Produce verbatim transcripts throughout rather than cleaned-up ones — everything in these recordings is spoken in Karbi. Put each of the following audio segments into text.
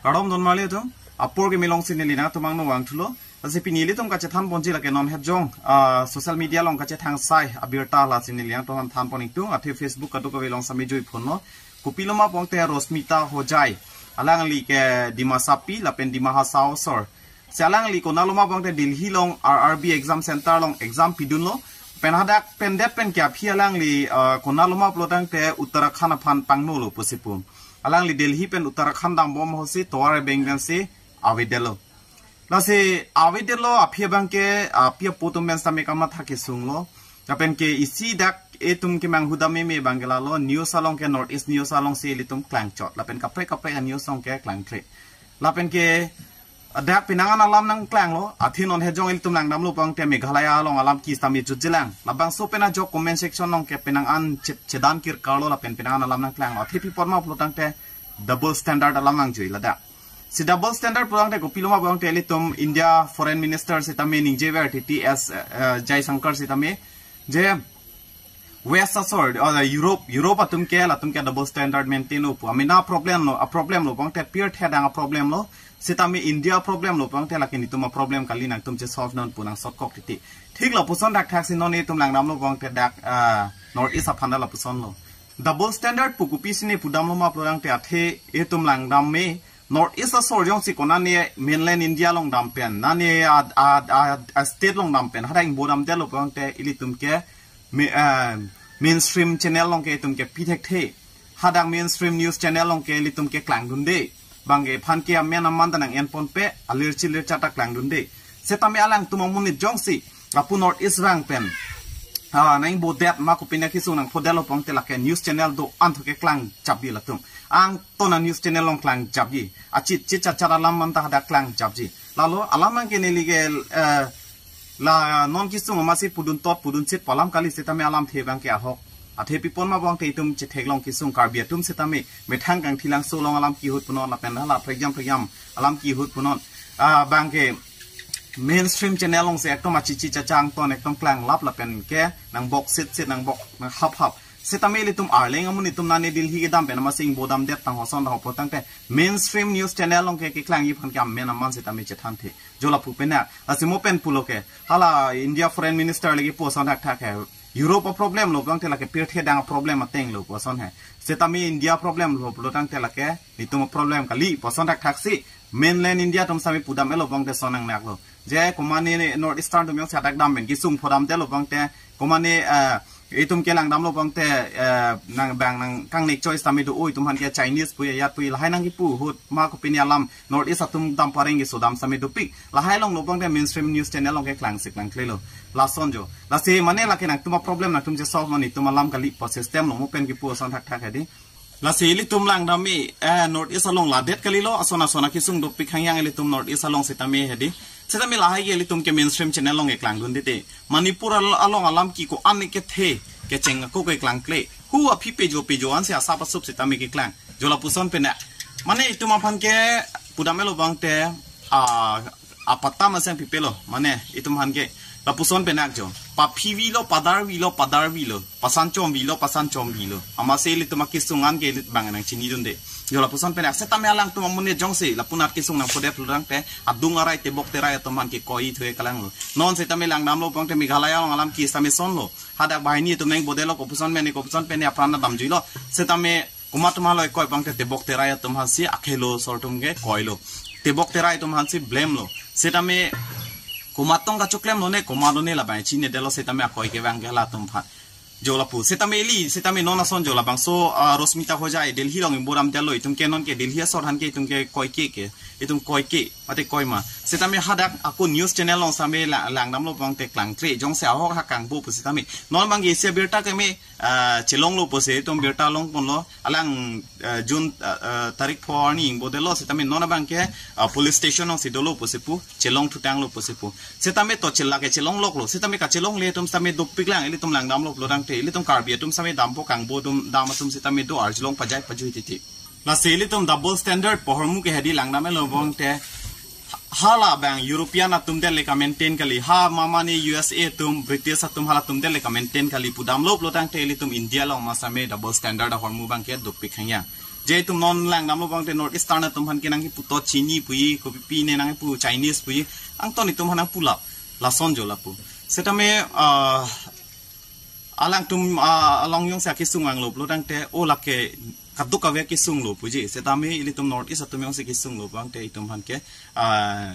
Kardom don marli atum, apor ke melong si neli nangtum angno vangthulo. Lasi pini ilitum kachethan ponji lake non het jong, ah, social media along kachethang sai abirta lasi neli nangtum than pon ingtung, athe Facebook kadokave along sami jui phonlo. Kopilo ma pulote Rosmita Hojai, alangli ke Dimasapi lapen Dima Hasao asor. Si alangli konat lo ma pulote Delhi along R R B exam center along exam pidunlo. Pen hadak pen det pen ke aphi alangli, ah, konat lo ma pulo tangte Uttarakhand aphan pangnolo pusi pu. Alangli Delhi pen Uttarakhand dambom ahut si tovar abeng pensi avedetlo. Lasi avedetlo, aphi abang ke, aphi apo atum pen sitame kamatha kesunglo. Lapen ke isi dak etum kemanghu dam meme abang ke lalo, news along ke North East news along si ilitum klangchot. Lapen kaprek kaprek a-news along ke klangkle. Lapen ke dak penang an alam nangklanglo, athe non het jong ilitum langdamlo pulote Meghalaya along alam ke sitame jutjilang. Labangso pen ajok comment section along ke penang an chet-, chedan kirkarlo lapen penang an alam nangklanglo. Athe pi apot ma pulo tangte double standard alam nangjui ladak. Si double standard pulo tangte kopilo ma pulo tangte ilitum India Foreign Minister sitame ningjever titi S, eh, Jaishankar sitame je West asor, oh, Europe, Europe atum ke, latum ke double standard maintain lo pu. Amena problem lo, a-problem lo pulo tangte pirthe adang a-problem lo. Sitame India problem lo pulo tangte lake netum a-problem kali, nangtum che solve non pu nangsotkok titi. Thik lapuson thakthak si non etum langdamlo pulo tangte dak, ah, North East aphan ta lapuson lo. Double standard pu kopisi ne pudamlo ma pulo tangte athe etum langdam me North East asor jongsi konane mainland India along dam pen, nane a, a, a, a state along dam pen, hadak ingbo damdetlo pulo tangte ilitum ke mi-, eh, mainstream channel along ke itum ke pi thekthe. Hadak mainstream news channel along ke ilitum ke klangdunde. Bang ke aphan ke amen aman ta nang-en ponpe, alir chilir chata klangdunde. Sitame alangtum amonit jongsi lapu North East vang pen, ah, nang ingbodet ma kopine kesung nangphodetlo pulo tangte lake news channel do-an thu ke klangchapji latum. Angton a-news channel along klangchapji. Achit chit chachat alam anta hadak klangchapji. Lalo alam abang ke neli ke, eh, la non kesung amatsi pudun tot pudun chit pu alam kali, sitame alamthe abang ke ahok. Athe pi apot ma pulo tangte itum chetheklong kesung Karbi atum sitame methang Kangthilangso along alam kehut punon lapen hala prekjam prekjam alam kehut punon. Ah, abang ke mainstream channel along si ekdom achichi chachang ton ekdom klanglap lapen ke nangbok sitsit nangbok nang haphap. Sitame ilitum arleng amonit atum nane Delhi kedam pen amatsi ingbo damdet tang hoson ta ho pulo tangte mainstream news channel along ke keklangji aphan ke amen aman sitame chethanthe. Jo lapu penak. Lasi mo pen pulo ke, hala India Foreign Minister lake pu ason thakthak he. Europe a-problem lo pulo tangte lake pirthe adang a-problem ateng lo pu ason he. Sitame India problem lo pulo tangte lake netum a-problem kali pu ason thakthak si mainland India atum sitame pudam-etlo pulo tangte son nangnaklo. Je komane North Eastern atum jongsi hadak dam pen kesung phodamdetlo pulo tangte komane, eh, itum ke langdamlo pulo tangte, eh, nang bang nang kangnek choice tame do, o itum aphan ke Chinese pu ajat pu lahai nang kepu ahut ma kopine alam North East atum dam pareng ke sodam sitame dopik. Lahai along lo pulo tangte mainstream news channel along ke klangsi klangklelo. Lason jo. Lasi mane lake nangtum a-problem nangtum che solve non, itum alam kali pu system lo mo pen kepu ason thakthak hedi. Lasi ilitum langdam me, eh, North East along ladet kalilo, ason ason akesung dopik hangyang ilitum North East along sitame hedi. Sitame lahai ke ilitum ke mainstream channel along ke klangdun titi. Manipur al-, along alam ke ko-an ne kethe, kecheng ako ke klangkle. Hu aphi pejo pejo ansi asap asup sitame keklang. Jo lapuson penak. Mane itum aphan ke, pudam-etlo pulo tangte, ah, apatta masang pipelo. Mane itum aphan ke lapuson penak jo. Paphi vilo, padar vilo, padar vilo. Pasan chom vilo, pasan chom vilo. Amatsi ilitum akesung an ke ilit bang nangchinidunde. Jo lapuson penak. Sitame alangtum amonit jongsi lapu nat kesung nangphodet pulo tangte adung arai tebok terai atum aphan ke koi thu-e kalanglo. Non sitame langdamlo pulo tangte Meghalaya along alam ke sitame sonlo. Hadak banghini atum nang bodelo, kopuson mene kopuson pene apran damjuilo. Sitame komat atum haloi koi pulo tangte tebok terai atum aphansi akhelo asor atum ke koilo. Tebok terai atum aphansi blame lo. Sitame komat tong kachoklemlo ne, komat lo ne labang chinidetlo sitame akoi kevang ke halatum aphan. Jo lapu. Sitame ili, sitame non ason jo labangso, ah, Rosmita Hojai Delhi along ingbo damdetlo, itum ke non ke Delhi asor aphan ke itum ke koike ke. Itum koike, mate koima. Sitame hadak ako news channel along sitame la-, langdamlo pulo tangte klangkle. Jongsi ahok ha kangbo pu sitame. Non bang isi abirta keme, ah, chelonglo pusi itum birta longponlo. Alang, ah, June, ah, ah, tarik pho arni ingbodetlo sitame non abang ke, ah, police station alongsi dolo pusi pu, chelongthutanglo pusi pu. Sitame to chela ke chelongloklo. Sitame kachelongle atum sitame dopiklang, ilitum langdamlo pulo tangte. Ilitum Karbi atum sitame dampo, kangbo atum dam atum sitame do, arjulong pajai pajui titi. Lasi ilitum double standard pu ahormu ke hedi langdam-etlo pulo tangte. Hala bang European atum det le ka-maintain kali. Ha mamani U S A atum, British atum halatum det le ka-maintain kali pudamlo pulo tangte ilitum India along ma sitame double standard ahormu abang ke dopik hangyang. Je itum non langdamlo abang te North Eastern atum aphan ke nangkipu to Chini puji, kopi pine nangkipu Chinese puji, angton itum aphan nangpulap, lason jo lapu. Setame, ah, alangtum, ah, along jongsi akesung vanglo pulo tangte, o lake kadokave kesunglo puji. Setame ilitum North East atum jongsi kesunglo abang te itum aphan ke, ah,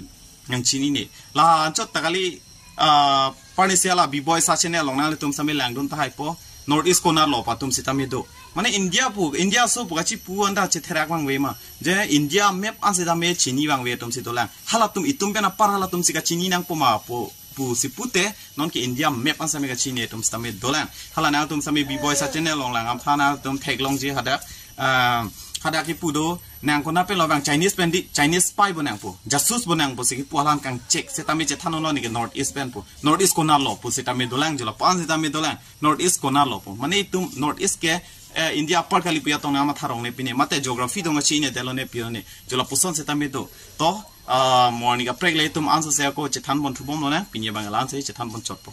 nangchinine. La anchot ta kali, ah, parnisi la Biboi Sa channel along nanglitum sitame langdun tahai po, North East konatlo pu atum sitame do. Mane India pu, India aso pu kachipu anta chetherak vangve ma. Je India map an sitame chini vangve atum si dolang. Halatum itum pen apar halatum si kachini nangpo ma pu, pusi pute, non ke India map an sitame kachini atum sitame dolang. Hala nangtum sitame Biboi Sa channel along lang aphan nangtum theklongji hadak, ah, hadak kipu do, nang konat penlo abang Chinese pen di, Chinese spy bo nangpo, jasus bo nangpo si kipu alam kangchek, setame chethan non neke North East pen pu. North East konatlo pu sitame dolang jo lapu an sitame dolang. North East konatlo pu. Mane itum North East ke, eh, India apar kali pu ya tong nang matha rong ne pine. Mate geography dong kachinine detlo ne pi-o ne. Jo lapuson sitame do. To, ah, morning kaprek le itum ansose ako chethan pon thubomlo nang. Pini abang la-anse chethan pon chotpo.